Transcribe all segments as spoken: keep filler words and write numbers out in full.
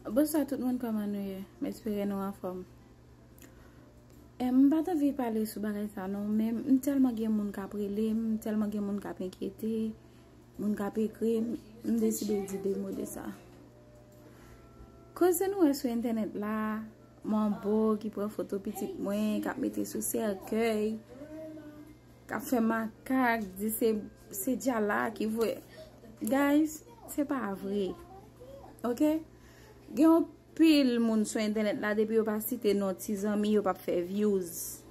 Bonswa tout moun, kòman nou ye? M espere nou anfòm. Eh, m pa t anvi pale sou bagay sa non, men m tèlman gen moun k ap rele m, m tèlman gen moun k ap enkyete, moun k ap ekri m, m deside di de mo de sa. Koze nou wè sou entènèt la, manbo ki pran foto pitit mwen, k ap mete sou sèkèy, k ap fè makak, di se, se djala ki voye. Guys, se pa vre. Ok? Gen yon pil moun sou entènèt la, depi yo pa site non ti zanmi, yo p ap fè views.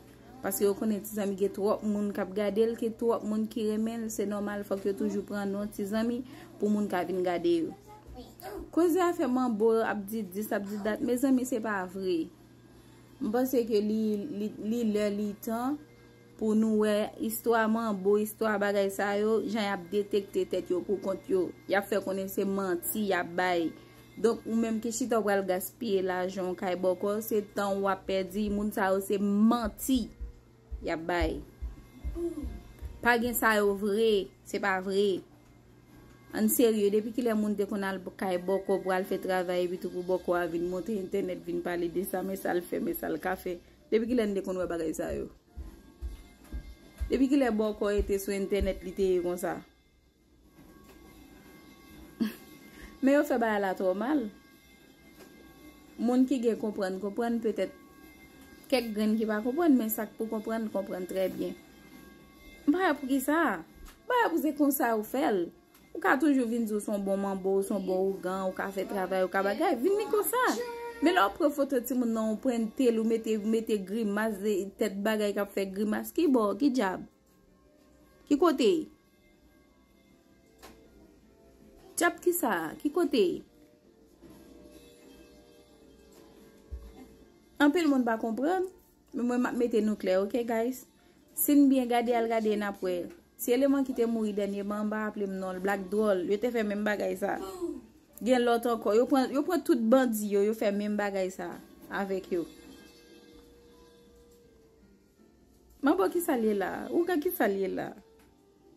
Paske yo konnen ti zanmi gen twòp moun k ap gade l, gen twòp moun ki renmen l, se nòmal, fòk yo toujou pran non ti zanmi pou moun ka vin gade yo. Koze afè manbo ap di dis, ap di dat, mezanmi, se pa vre. M panse ke li, li, li lè, li tan pou nou wè istwa manbo, istwa bagay sa yo, jan y ap detekte tèt yo pou kont yo. Y ap fè konnen se manti y ap bay. Donk, ou menm ki chita w pral gaspiye lajan w kay bòkò, se tan w ap pèdi, moun sa yo se manti y ap bay. Pa gen sa yo vre, se pa vre. Ann serye, depi kilè moun te konn al kay bòkò pou al fè travay epi tou pou bòkò a vin monte entènèt vin pale de sa, men sa l fè, men sa l ka fè? Depi kilè n te konn wè bagay sa yo? Depi kilè bòkò ete sou entènèt li te ye konsa? Men yo fè bagay la twò mal. Moun ki gen konprann, konprann, petèt kèk grenn ki pa konprann, men sa k pou konprann, konprann trè byen. M pa wè poukisa. M pa wè pou se konsa yo fè l. Ou ka toujou vin di w se yon bon manbo, ou se yon bon ougan, ou ka fè travay, ou ka bagay. Vin li konsa. Men lè w pran foto timoun nan, ou prente l, ou mete, ou mete grimas, tèt bagay k ap fè grimas. Ki bò? Ki djab? Ki kote? Djab ki sa? Ki kote? Anpil moun pa konprann, men mwen m ap mete nou klè, ok, guys? Si n byen gade, al gade, n ap wè. Ti eleman ki te mouri dènyèman, m pa raple m non l, Black Dròl, yo te fè menm bagay sa. Gen lòt ankò, yo pran, yo pran tout bandi yo, yo fè menm bagay sa avèk yo. Manbo, kisa l ye la? Ougan, kisa l ye la?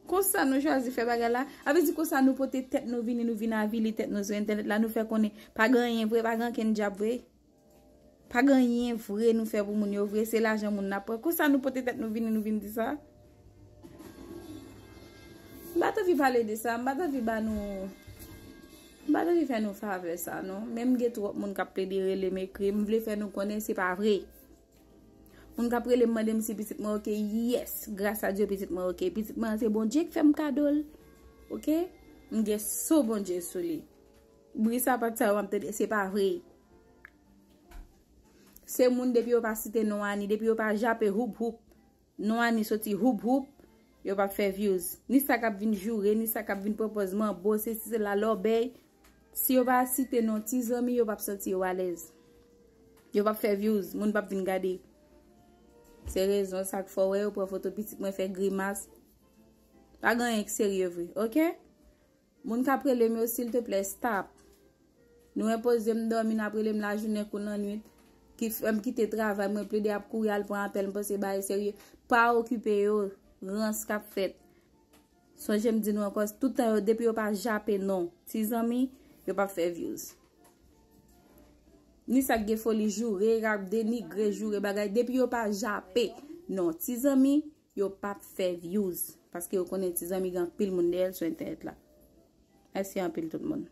Konsa nou chwazi fè bagay la. A vle di konsa nou pote tèt nou vini, nou vin avili tèt nou sou entènèt la, nou fè konnen pa gen anyen vre, pa gen ankenn djab vre. Pa gen anyen vre nou fè pou moun yo vre, se lajan moun n ap pran. Konsa nou pote tèt nou vini, nou vin di sa. M pa t anvi pale de sa, m pa t anvi ba nou, m pa t anvi fè nou favè sa non. Men m gen twòp moun k ap plede rele m, ekri m, vle fè nou konnen se pa vre. Moun k ap rele m mande m si pitit mwen oke, yes, gras a Dye pitit mwen oke. Pitit mwen an se Bondye k fè m kado l. Oke? M gen so Bondye sou li. Bri sapat sa yo m ap tande, se pa vre. Se moun depi yo pa site non Ani, depi yo pa jape houp houp, non Ani soti houp houp, yo p ap fè views. Ni sa k ap vin joure, ni sa k ap vin pran pòz manbo, sesi sela, lòbèy. Si yo pa site non ti zanmi, yo p ap santi yo alèz. Yo p ap fè views, moun p ap vin gade. Se rezon sa k fè w wè yo pran foto pitit mwen fè grimas. Pa gen anyen k serye vre, oke? Moun k ap rele m yo, silteplè, stop. Nou enpoze m dòmi, n ap rele m lajounen kou lannwit. Ki fè m kite travay, mwen plede ap kouri al pran apèl, m panse bagay serye. Pa okipe yo, rans k ap fèt. Sonje m di nou ankò, tout tan yo, depi yo pa jape non ti zanmi, yo p ap fè views. Ni sa k gen foli joure, k ap denigre, joure bagay, depi yo pa jape non ti zanmi, yo p ap fè views. Paske yo konnen ti zanmi gen anpil moun dèyè l sou entènèt la. Mèsi anpil tout moun.